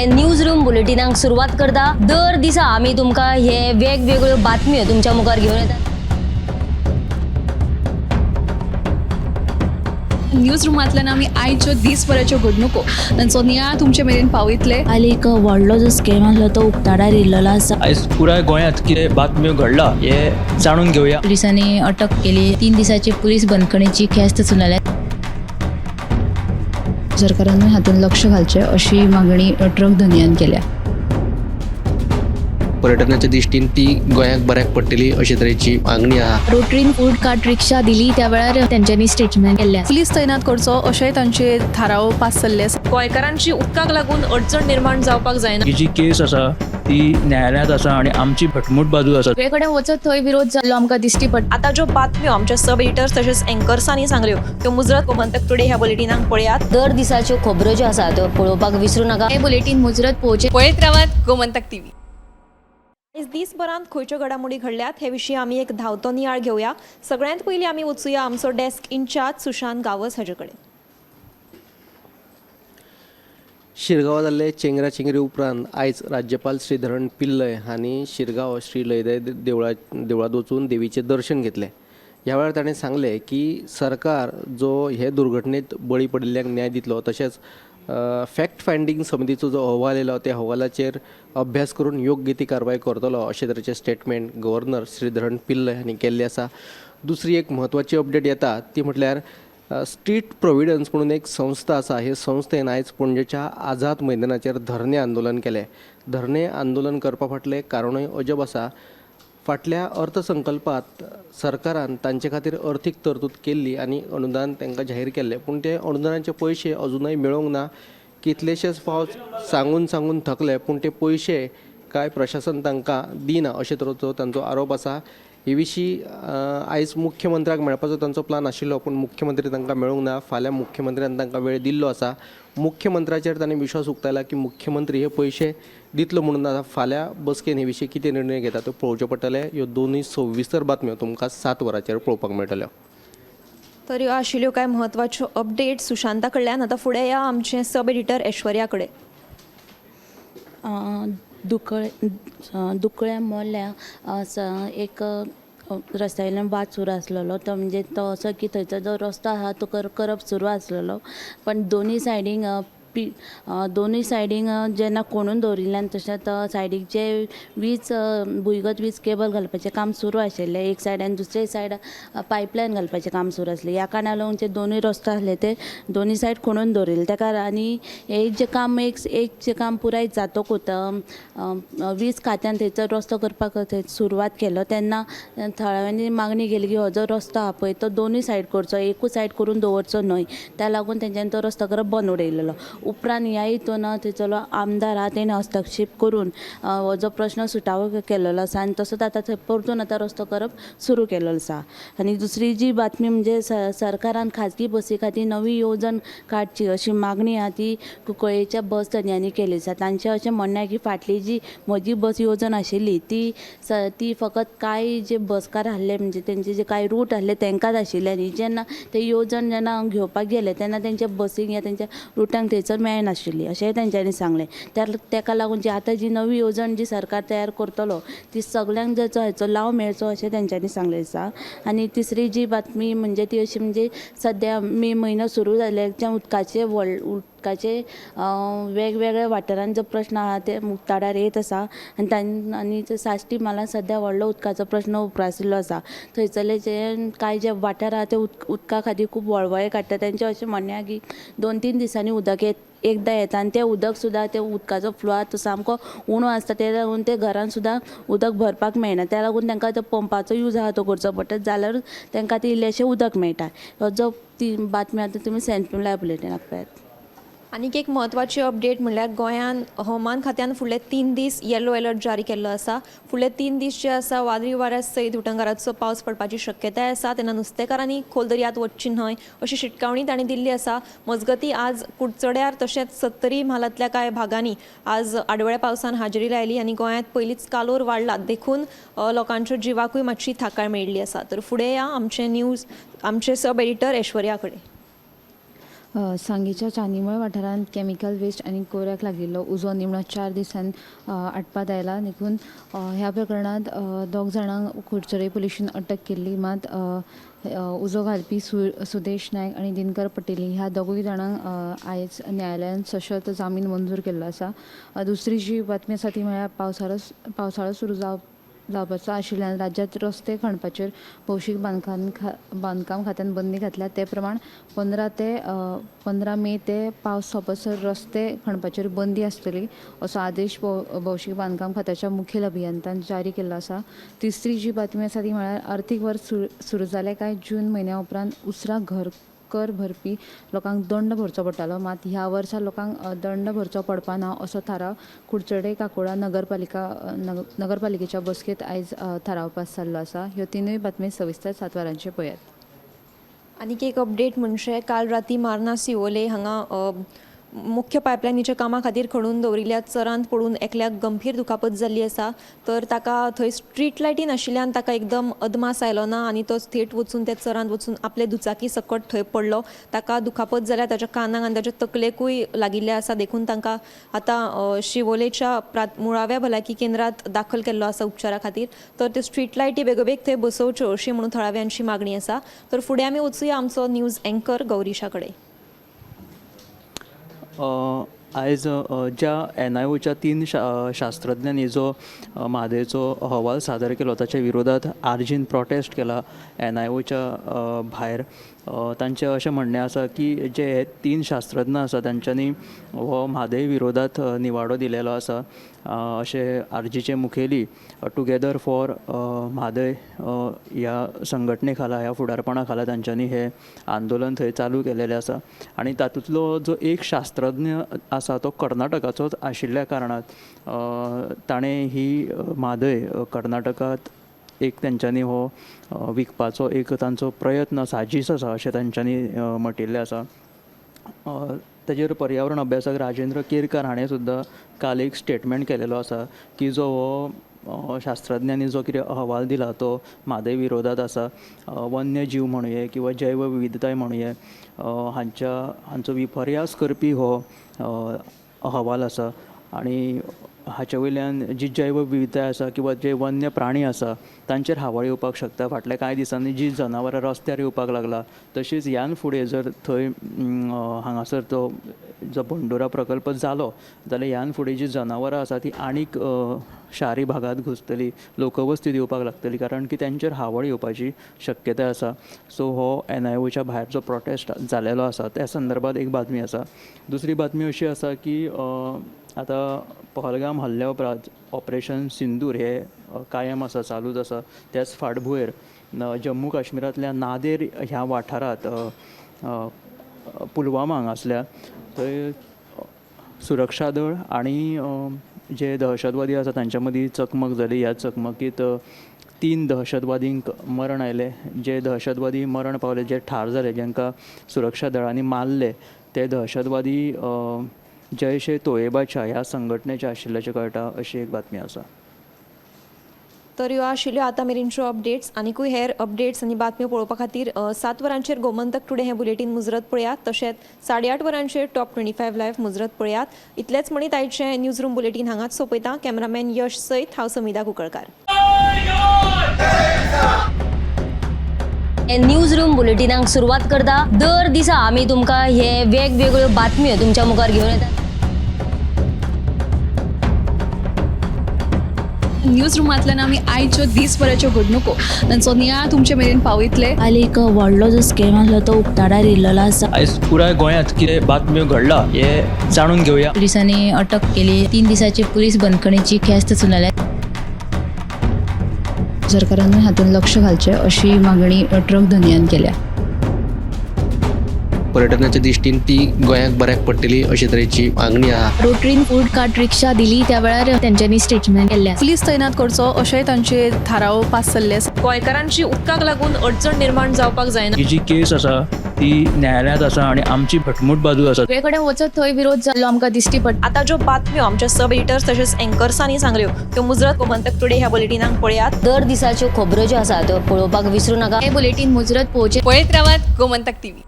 News room बुलेटिनाक सुरवात करता. दर दिसा आमी तुमकां हे वेगवेगळ्यो बातम्यो तुमच्या मुखार घेवन येतात. न्यूज रुमांतल्यान आमी आयच्यो दीसभराच्यो घडणुको तांचो नियाळ तुमचे मेरेन पावयतले. काल एक व्हडलो जो स्कॅम आसलो तो उक्ताडार येयल्लो आसा. आयज पुराय गोंयांत कितें बातम्यो घडला हे जाणून घेवया. पोलिसांनी अटक केली. 3 दिसाची पोलीस बंदखणीची ख्यास्त सुनावल्या. सरकारानूय हातूंत लक्ष घालचें अशी मागणी ट्रक धनयान केल्या. पर्यटनाच्या दृश्टीन ती गोंयाक बऱ्याक पडटली अशे तरेची मागणी आहा. रोटरीन फूड कार्ट रिक्षा दिली त्या वेळार तेंच्यांनी स्टेटमेंट केल्लें आसा. पुलीस तैनात करचो अशेंय तांचे थाराव पास जाल्ले आसा. गोंयकारांची उदकाक लागून अडचण निर्माण जावपाक जायना. ही जी केस आसा ती न्यायालयांत आसा आनी आमची घटमूट बाजू आसा. सगळे कडेन वचत थंय विरोध जाल्लो आमकां दिश्टी पडटा. आतां ज्यो बातम्यो आमच्या सब एडिटर्स तशेंच एंकर्सांनी सांगल्यो त्यो मुजरत गोमंतक टुडे ह्या बुलेटिनाक पळयात. दर दिसाच्यो खबरो ज्यो आसा त्यो पळोवपाक विसरू नाका. हें बुलेटीन मुजरत पळोवचें. पळयत रावात गोमंतक टीव्ही. आयज दीसभरांत खंयच्यो घडामोडी घडल्यात हे विशीं आमी एक धांवतो नियाळ घेवया. सगळ्यांत पयलीं आमी वचुया आमचो डेस्क इन्चार्ज सुशांत गांवस हाजे कडेन. शिरगांव जाल्ले चेंगरा चेंगरी उपरांत आयज राज्यपाल श्रीधरन पिल्लय हांणी शिरगांव श्री लयराई देवळांत वचून देवीचें दर्शन घेतलें. ह्या वेळार ताणें सांगलें की सरकार जो हे दुर्घटनेत बळी पडिल्ल्यांक न्याय दितलो, तशेंच फॅक्ट फायंडींग समितीचो जो अहवाल येयलो त्या अहवालाचेर अभ्यास करून योग्य ती कारवाय करतलो अशे तरेचें स्टेटमेंट गव्हर्नर श्रीधरन पिल्लय हांणी केल्लें आसा. दुसरी एक म्हत्वाची अपडेट येता ती म्हटल्यार स्ट्रीट प्रोविडन्स म्हणून एक संस्था आसा. हे संस्थेन आयज पणजेच्या आझाद मैदानाचेर धरणे आंदोलन केलें. धरणे आंदोलन करपा फाटलें कारणूय अजब आसा. फाटल्या अर्थसंकल्पांत सरकारान तांचे खातीर अर्थीक तरतूद केल्ली आनी अनुदान तांकां जाहीर केल्लें, पूण ते अनुदानाचे पयशे अजुनूय मेळोंक ना. कितलेशेच फावट सांगून सांगून थकले, पूण ते पयशे कांय प्रशासन तांकां दिना अशे तरेचो तांचो आरोप आसा. हे विशीं आयज मुख्यमंत्र्याक मेळपाचो तांचो प्लान आशिल्लो, पूण मुख्यमंत्री तांकां मेळूंक ना. फाल्यां मुख्यमंत्र्यान तांकां वेळ दिल्लो आसा. मुख्यमंत्र्याचेर तांणी विश्वास उक्तायला की मुख्यमंत्री हे पयशे दितलो म्हणून. आतां फाल्यां बसकेन हे विशीं कितें निर्णय घेता त्यो पळोवचें पडटलें. ह्यो दोनूय सविस्तर बातम्यो तुमकां 7 वरांचेर पळोवपाक मेळटल्यो. तर ह्यो आशिल्ल्यो कांय म्हत्वाच्यो अपडेट सुशांता कडल्यान. आतां फुडें या आमचें सब एडिटर ऐश्वर्या कडेन. दुकळ्या मोल्यां एक रस्त्या वयल्यान वाद सुरू आसलेलो. तो म्हणजे तो असो की थंयचो जो रस्तो आहा तो करप सुरू आसलेलो, पण दोनूय सायडींक दोनूय सायडींक जेन्ना कोणून दवरिल्ल्यान तशेंच सायडीक जे वीज भुंयगत वीज केबल घालपाचें काम सुरू आशिल्लें एक सायड आनी दुसरे सायड पायपलायन घालपाचें काम सुरू आसलें. ह्या कारणाक लागून जे दोनूय रस्तो आसले ते दोनूय सायड खोणून दवरिल्ले तेका. आनी एक जें काम एक जें काम पुराय जातकूच वीज खात्यान थंयचो रस्तो करपाक थंय सुरवात केलो तेन्ना थळाव्यांनी मागणी केली की हो जो रस्तो आहा पळय तो दोनूय सायड करचो, एकूच सायड करून दवरचो न्हय. त्या लागून तेंच्यांनी तो रस्तो करप बंद उडयलेलो. उपरांत ह्या हितून थंयचलो आमदार आहा तेणें हस्तक्षेप करून हो जो प्रश्न सुटावो केल्लो आसा आनी तसोच आतां थंय परतून आतां रस्तो करप सुरू केल्लो आसा. आनी दुसरी जी बातमी म्हणजे सरकारान खाजगी बसी खातीर नवी येवजण काडची अशी मागणी आहा ती कुंकळ्ळेच्या बस धनयांनी केली आसा. तांचें अशें म्हणणें आहा की फाटली जी म्हजी बस येवजण आशिल्ली ती ती फकत कांय जे बसकार आसले म्हणजे तेंचे जे कांय रूट आसले तांकांच आशिल्ले आनी जेन्ना ते येवजण जेन्ना घेवपाक गेले तेन्ना तेंच्या बसींक या तेंच्या रुटांक थंयसर मेळनाशिल्ली अशेंय तेंच्यांनी सांगलें. तेका लागून जी आतां जी नवी येवजण जी सरकार तयार करतलो ती सगल्यांक जाचो हाचो लाव मेळचो अशें तेंच्यांनी सांगलें आसा. आनी तिसरी जी बातमी म्हणजे ती अशी म्हणजे सद्या मे म्हयनो सुरू जाल्ल्याच्या उदकाचे उदकाचे वेगवेगळ्या वाठारांत जो प्रश्न आहा ते उक्ताडार येत आसा आनी आनी साश्टी म्हालांत सद्या व्हडलो उदकाचो प्रश्न उप्रासिल्लो आसा. थंयसरले जे कांय जे वाठार आहा ते उदका खातीर खूब वळवळे काडटा. तेंचें अशें म्हणणें आहा की 2-3 दिसांनी उदक एकदां येता आनी तें उदक सुद्दां तें उदकाचो फ्लो आहा तो सामको उणो आसता, ते लागून ते घरान सुद्दां उदक भरपाक मेळना. त्या लागून तांकां तो पंपाचो यूज आहा तो करचो पडटा, जाल्यारूच तांकां तें इल्लेशें उदक मेळटा. हो जो ती बातमी आतां तुमी 7 PM live बुलेटिनाक पळयात. आनीक एक म्हत्वाची अपडेट म्हणल्यार गोंयान हवामान खात्यान फुडले 3 दीस येलो अलर्ट जारी केल्लो आसा. फुडले 3 दीस जे आसा वादळी वाऱ्या सयत उटंगाराचो पावस पडपाची शक्यताय आसा. तेन्ना नुस्तेकारांनी खोल दर्यांत वचची न्हय अशी शिटकावणी तांणी दिल्ली आसा. मजगती आज कुडचड्यार तशेंच सत्तरी म्हालांतल्या कांय भागांनी आज आडवेळ्या पावसान हाजेरी लायली आनी गोंयांत पयलींच कालोर वाडला देखून लोकांच्या जिवाकूय मातशी थाकाय मेळिल्ली आसा. तर फुडें या आमचे न्यूज आमचे सब एडिटर ऐश्वर्या कडेन. सांगेच्या चांदीमळ वाठारांत केमिकल वेस्ट आनी कोऱ्याक लागिल्लो उजो निमणो 4 दिसांनी आटपात आयला. देखून ह्या प्रकरणांत 2 जाणांक कुडचडे पुलिशेन अटक केल्ली. मात उजो घालपी सुदेश नायक आनी दिनकर पटेली ह्या दोगूय जाणांक आयज न्यायालयान सशर्त जामीन मंजूर केल्लो आसा. दुसरी जी बातमी आसा ती म्हळ्यार पावसाळो सुरू जावपाचो आशिल्ल्यान राज्यांत रस्ते खणपाचेर भौशीक बांदकाम खात्यान बंदी घातल्या. ते प्रमाण 15 मे ते पावस सोंपसर रस्ते खणपाचेर बंदी आसतली असो आदेश भौशीक बांदकाम खात्याच्या मुखेल अभियंत्यान जारी केल्लो आसा. तिसरी जी बातमी आसा ती म्हळ्यार आर्थीक वर्स सुरू जालें काय जून म्हयन्या उपरांत उसरां घर कर भरपी लोकांक दंड भरचो पडटालो. मात ह्या वर्सा लोकांक दंड भरचो पडपा ना असो थाराव कुडचडे काकोडा नगरपालिकेच्या बसकेंत आयज थाराव पास जाल्लो आसा. ह्यो तिनूय बातमी सविस्तर 7 वरांचेर पळयात. आनीक एक अपडेट म्हणजे काल राती मार्ना सिवोले हांगा मुख्य पायपलायनीच्या कामा खातीर खणून दवरिल्ल्या चरांत पडून एकल्याक गंभीर दुखापत जाल्ली आसा. तर ताका थंय स्ट्रीट लायटी नाशिल्ल्यान ताका एकदम अदमास आयलो ना आनी तो थेट वचून त्या चरांत वचून आपले दुचाकी सकट थंय पडलो. ताका दुखापत जाल्या, ताच्या कानाक आनी ताच्या तकलेकूय लागिल्लें आसा. देखून तांकां आतां शिवोलेच्या मुळाव्या भलायकी केंद्रांत दाखल केल्लो आसा उपचारा खातीर. तर त्यो स्ट्रीट लायटी बेगोबेग थंय बसोवच्यो अशी म्हणून थळाव्यांची मागणी आसा. तर फुडें आमी वचुया आमचो न्यूज एंकर गौरीशा कडेन. आयज ज्या एनआयओच्या 3 शास्त्रज्ञांनी जो म्हादयचो अहवाल सादर केलो ताच्या विरोधात आरजीन प्रोटेस्ट केला एनआयओच्या भायर. तांचें अशें म्हणणें आसा की जे हे 3 शास्त्रज्ञ आसा तांच्यांनी हो म्हादय विरोधात निवाडो दिलेलो आसा. अशें आरजीचे मुखेली टुगेदर फॉर म्हादय ह्या संघटने खाला, ह्या फुडारपणा खाला तांच्यांनी हें आंदोलन थंय चालू केलेलें आसा. आनी तातूंतलो जो एक शास्त्रज्ञ आसा तो कर्नाटकाचोच आशिल्ल्या कारणान ताणें ही म्हादय कर्नाटकांत एक तेंच्यांनी हो विकपाचो एक तांचो प्रयत्न साजीस आसा अशें तांच्यांनी म्हटिल्लें आसा. ताजेर पर्यावरण अभ्यासक राजेंद्र केरकार हाणें सुद्दां काल एक स्टेटमेंट केलेलो आसा की जो हो शास्त्रज्ञांनी जो कितें अहवाल दिला तो म्हादय विरोधात आसा. वन्य जीव म्हणुये किंवा जैव विविधताय म्हणुये हांचो विपर्यास करपी हो अहवाल आसा. आनी हाचे वयल्यान जी जैव विविधताय आसा किंवा जे वन्य प्राणी आसा तांचेर हावळ येवपाक शकता. फाटल्या कांय दिसांनी जी जनावरां रस्त्यार येवपाक लागला तशीच ह्यान फुडें जर थंय हांगासर तो जो बंडोरा प्रकल्प जालो जाल्यार ह्यान फुडें जी जनावरां आसा ती आनीक शारी भागांत घुसतली, लोकवस्तीत येवपाक लागतली, कारण की तांचेर हावळ येवपाची शक्यताय आसा. सो हो एनआयओच्या भायर जो प्रोटेस्ट जालेलो आसा त्या संदर्भात एक बातमी आसा. दुसरी बातमी अशी आसा की आतां पहलगाम हल्ल्या उपरांत ऑपरेशन सिंदूर हे कायम आसा, चालूच आसा. त्याच फाटभुंयेर जम्मू काश्मीरांतल्या नादेर ह्या वाठारांत पुलवामा हांगासल्या थंय सुरक्षा दळ आनी जे दहशतवादी आसा तांच्या मदीं चकमक जाली. ह्या चकमकीत 3 दहशतवादींक मरण आयलें. जे दहशतवादी मरण पावले, जे ठार जाले, जांकां सुरक्षा दळांनी मारले ते दहशतवादी जैश ए तोएबाच्या ह्या संघटनेच्या आशिल्ल्याचें कळटा अशी एक बातमी आसा. तर ह्यो आशिल्ल्यो आतां मेरेनच्यो अपडेट्स. आनिकूय हेर अपडेट्स आनी बातम्यो पळोवपा खातीर 7 वरांचेर गोमंतक टुडे हें बुलेटीन मुजरत पळयात. तशेंच 8:30 वरांचेर टॉप 25 लायव्ह मुजरत पळयात. इतलेंच म्हणीत आयचें न्यूज रूम बुलेटीन हांगाच सोंपयता. कॅमेरामॅन यश सयत हांव समिधा कुंकळकार. न्यूज रूम बुलेटिनाक सुरवात करता. दर दिसा आमी तुमकां हे वेगवेगळ्यो बातम्यो तुमच्या मुखार घेवन येतात. न्यूज रुमांतल्यान आमी आयच्यो दीसभराच्यो घडणुको तांचो नियाळ तुमचे मेरेन पावयतले. काल एक व्हडलो जो स्कॅम आसलो तो उक्ताडार येयल्लो आसा. आयज पुराय गोंयांत कितें बातम्यो घडला हे जाणून घेवया. पुलिसांनी अटक केली. 3 दिसाची पुलीस बंदखणीची ख्यास्त सुनायल्या. सरकारानूय हातूंत लक्ष घालचें अशी मागणी ट्रक धनयान केल्या. पर्यटनाच्या दृश्टीन ती गोंयाक बऱ्याक पडटली अशे तरेची मागणी आहा. रोटरीन फूड कार्ट रिक्षा दिली त्या वेळार तेंच्यांनी स्टेटमेंट केल्लें आसा. पुलीस तैनात करचो अशेंय तांचे थाराव पास जाल्ले आसा. गोंयकारांची उदकाक लागून अडचण निर्माण जावपाक जायना. ही जी केस आसा ती न्यायालयांत आसा आनी आमची घटमूट बाजू आसा. सगळे कडेन वचत थंय विरोध जाल्लो आमकां दिश्टी पडटा. आतां ज्यो बातम्यो आमच्या सब एडिटर्स तशेंच एंकर्सांनी सांगल्यो त्यो मुजरत गोमंतक टुडे ह्या बुलेटिनाक पळयात. दर दिसाच्यो खबरो ज्यो आसा त्यो पळोवपाक विसरू नाका. हे बुलेटीन मुजरत पळोवचें. पळयत रावात गोमंतक टीव्ही.